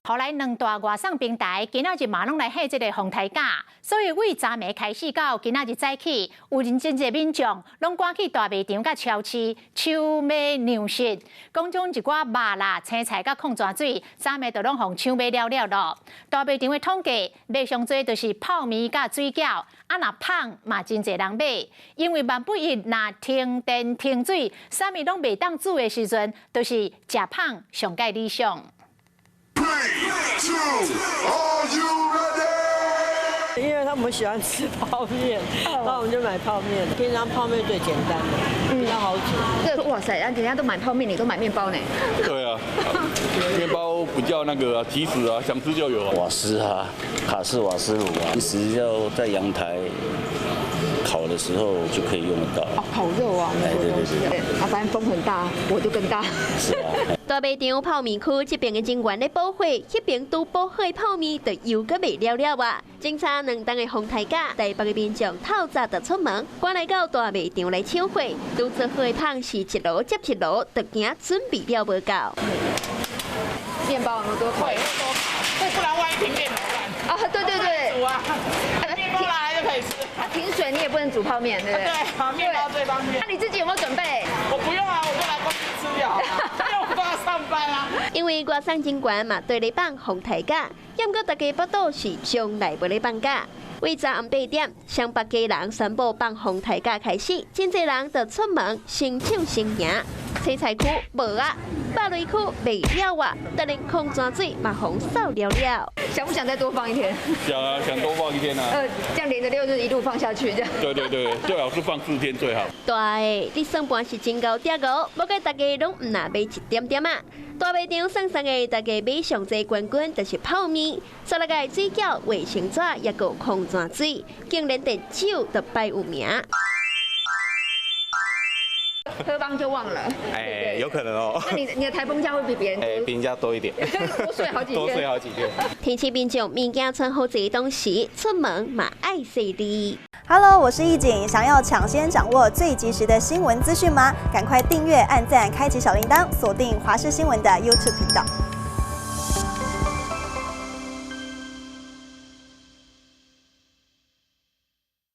予來兩大外送平台今仔日嘛攏來下這个風颱假，所以對昨暝開始到今仔日早起，有真濟民眾攏趕去大賣場佮超市搶買糧食，當中一寡肉啦、青菜佮礦泉水，昨暝就攏予搶買了了囉。大賣場的統計，賣上濟就是泡麵佮水餃，啊若麭嘛真濟人買，因為萬不一若停電停水，啥物攏袂當煮的時陣，就是食麭上蓋理想。 Three, two, are you ready? 因為他們喜歡吃泡麵，那我們就買泡麵。平常泡麵最簡單的，比較好煮。這哇塞，人家都買泡麵，你都買麵包呢？對啊，麵包比較那個啊，即時啊，想吃就有啊。瓦斯啊，卡式瓦斯爐啊，一時要在陽台烤的時候就可以用得到。哦，烤肉啊，哎，對對對。啊，反正風很大，火就更大。是啊。大賣場泡麵區這邊的人員咧補貨，彼邊拄補好的泡麵就又閣賣了了啊！前差2冬的風颱假，台北的民眾透早就出門，趕來到大賣場來搶貨。拄做好的麭是一爐接一爐，就驚準備了無夠。麵包有沒有多烤？會多烤，不然萬一停電怎麼辦？啊，對對對。煮啊，麵包拿來就可以吃。啊，停水你也不能煮泡麵，對不對？對啊，麵包最方便。那你自己有沒有準備？我不用啊，我就來公司吃就好了，因為我都要上班啊。因為外送人員嘛綴咧放風颱假，毋過大家腹肚是從來無咧放假。對昨暗8點，雙北基隆宣布放風颱假開始，真濟人就出門先搶先贏。青菜區無啊，肉類區賣了啊，就連礦泉水嘛予掃了了。想不想再多放一天？想啊，想多放一天啊。這樣連著6日一路放下去，這樣。對對對，最好是放4天最好。大的，你算盤是真𠢕刁哦，無怪大家攏毋若買一點點啊。大賣場送送的，大家買上濟冠軍就是泡麵，十六個水餃、衛生紙，抑閣礦泉水，竟然連酒都排有名。喝完就忘了。哎，有可能哦。那你的颱風假會比別人哎，比人家多一點，多睡好幾天。多睡好幾天。提醒民眾物件穿好濟當時，出門嘛愛細膩。 Hello，我是易景，想要搶先掌握最及時的新聞資訊嗎？趕快訂閱、按讚、開啟小鈴鐺，鎖定華視新聞的 YouTube 頻道。